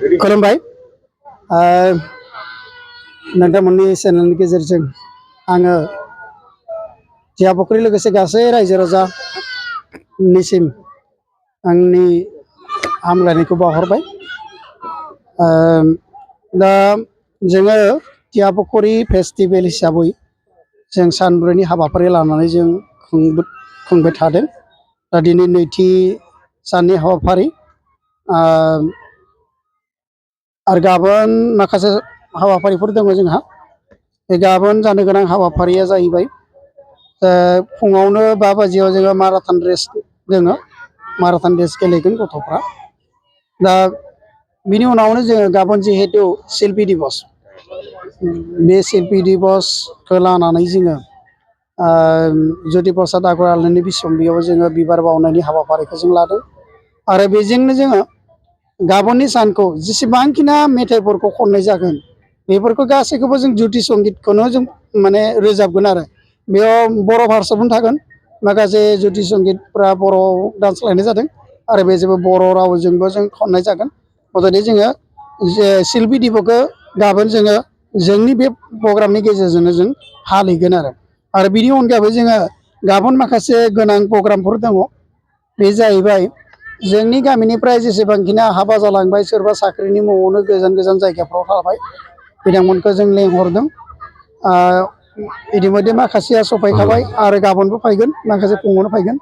खुलुमबाय नोंथांमोननि चेनेलनि गेजेरजों आङो टियापुखुरि लोगोसे गासै रायजो राजानिसिम आंनि हामलायनायखौ बावहरबाय। दा जोङो टियापुखुरि फेस्टिभेल हिसाबै जों सानब्रैनि हाबाफारि लानानै जों खुंबाय थादों। दा दिनै नैथि साननि हाबाफारि आरो गाबोन माखासे हाबाफारिफोर दङ जोंहा। गाबोन जानो गोनां हाबाफारिया जाहैबाय फुङावनो 5 बाजियाव जोङो माराथन रेस दङ। माराथन रेस गेलेगोन गथ'फ्रा। दा बिनि उनावनो जोङो गाबोन जिहेतु शिल्पी दिबस, बे शिल्पी दिबसखौ लानानै जोङो ज्योति प्रसाद आगरवालानि बिसम्बियाव जोङो बिबार बावनायनि हाबाफारिखौ जों लादों। आरो बेजोंनो जोङो गाबोननि सानखौ जेसेबांखिना मेथाइफोरखौ खननाय जागोन बेफोरखौ गासैखौबो जों ज्योति संगितखौनो जों माने रोजाबगोन। आरो बेयाव बर' भार्सनबो थागोन। माखासे ज्योति संगितफ्रा बर'आव दानस्लायनाय जादों आरो बे जेबो बर' रावजोंबो जों खननाय जागोन। गथ'नि जोङो शिल्पी दिबसखौ गाबोन जोङो जोंनि बे प्रग्रामनि गेजेरजोंनो जों फालिगोन। आरो बिनि अनगायैबो जोङो गाबोन माखासे गोनां प्रग्रामफोर दङ। बे जाहैबाय जोंनि गामिनिफ्राय जेसेबांखिना हाबा जालांबाय, सोरबा साख्रिनि मुङावनो गोजान गोजान जायगाफ्राव थाबाय, बिथांमोनखौ जों लेंहरदों। इतिमধ্যे माखासेया सफायखाबाय आरो गाबोनबो फैगोन, माखासे फुङावनो फैगोन।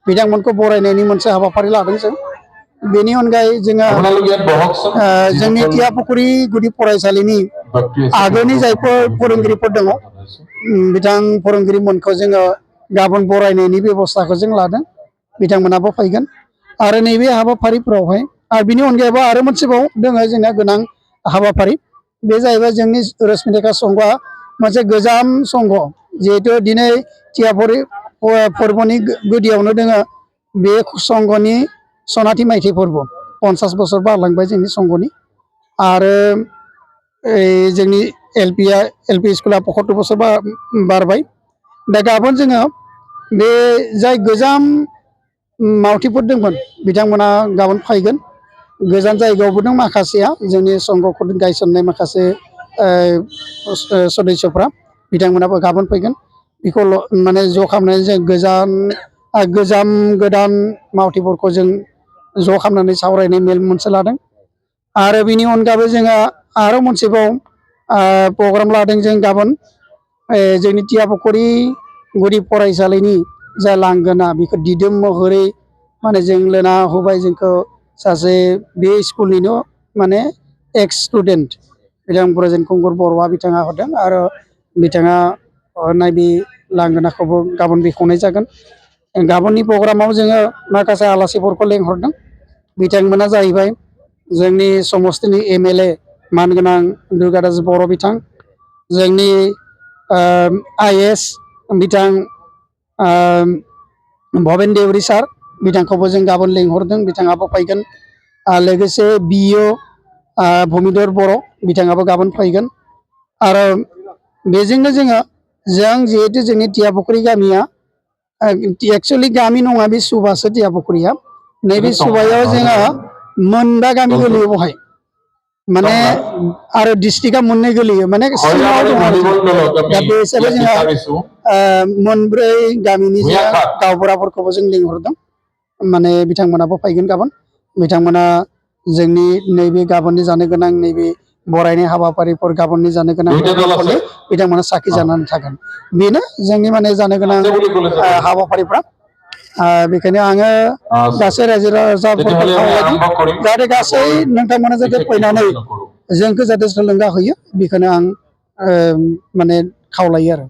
बिथांमोनखौ बरायनायनि मोनसे हाबाफारि लादों जों। बेनि अनगायै जोङो जोंनि टियापुखुरि गुदि फरायसालिनि आगोलनि जायफोर फोरोंगिरिफोर दङ, बिथां फोरोंगिरिमोनखौ जोङो गाबोन बरायनायनि बेब'स्थाखौ जों लादों। बिथांमोनाबो फैगोन। आरो नैबे हाबाफारिफ्रावहाय आरो बिनि अनगायैबो आरो मोनसेबाव दङ जोंना गोनां हाबाफारि। बे जाहैबाय जोंनि रश्मिरेखा संघआ मोनसे गोजाम संघ। जिहेतु दिनै टियापुखुरि फोरबोनि गुदियावनो दोङो बे संघनि सनाथि माइथाइ फोरबो। 50 बोसोर बारलांबाय जोंनि संघनि। आरो जोंनि एल पि स्कुला 75 बोसोर बारबाय। दा गाबोन जोङो बे जाय गोजाम मावथिफोर दंमोन बिथांमोना गाबोन फैगोन। गोजान जायगायावबो दं माखासेया, जोंनि संघखौ गायसननाय माखासे सदस्यफ्रा, बिथांमोनाबो गाबोन फैगोन। बेखौ माने ज' खालामनानै जों गोजाम गोदान मावथिफोरखौ जों ज' खालामनानै सावरायनाय मेल मोनसे लादों। आरो बिनि अनगायैबो जोंहा आरो मोनसेबाव प्रग्राम लादों जों गाबोन। जोंनि टियापुखुरि गुदि फरायसालिनि जा लांगोना बेखौ दिदोम महरै माने जों लोना होबाय। जोंखौ सासे बे स्कुलनिनो माने एक्स स्टुडेन्ट बिथां ब्रजेन खुंगुर बर'आ बिथाङा हरदों। आरो बिथाङा हरनाय बे लांगोनाखौबो गाबोन बेखेवनाय जागोन। गाबोननि प्रग्रामाव जोङो माखासे आलासिफोरखौ लेंहरदों। बिथांमोना जाहैबाय जोंनि समस्तिनि MLA मानगोनां दुर्गादास बर' बिथां, जोंनि IAS बिथां भबेन देउरि सार, बिथांखौबो जों गाबोन लेंहरदों। बिथाङाबो फैगोन। लोगोसे BO भुमिधर बर', बिथाङाबो गाबोन फैगोन। आरो बेजोंनो जों जिहेतु जोंनि टियापुखुरि गामिया एक्सुवेलि गामि नङा, बे सुबासो टियापुखुरिया। नैबे सुबायाव जोङो 9 गामि गोलैयो बहाय माने, आरो डिस्ट्रिक्टआ 2 गोलैयो माने सिङाव दङ आरो। दा बे हिसाबै जोंहा 4 गामिनि गावबुराफोरखौबो जों लिंहरदों। माने बिथांमोनाबो फैगोन गाबोन। बिथांमोना जोंनि नैबे गाबोननि जानो गोनां नैबे बरायनाय हाबाफारिफोर, गाबोननि जानो गोनां बिथांमोना साखि जानानै थागोन। बेनो जोंनि माने जानो गोनां हाबाफारिफ्रा। बेखायनो आङो गासै रायजो राजाफोरखौ खावलायदों जाहाथे गासै नोंथांमोना जाहाथे फैनानै जोंखौ जाहाथे थुलुंगा होयो, बेखौनो आं माने खावलायो आरो।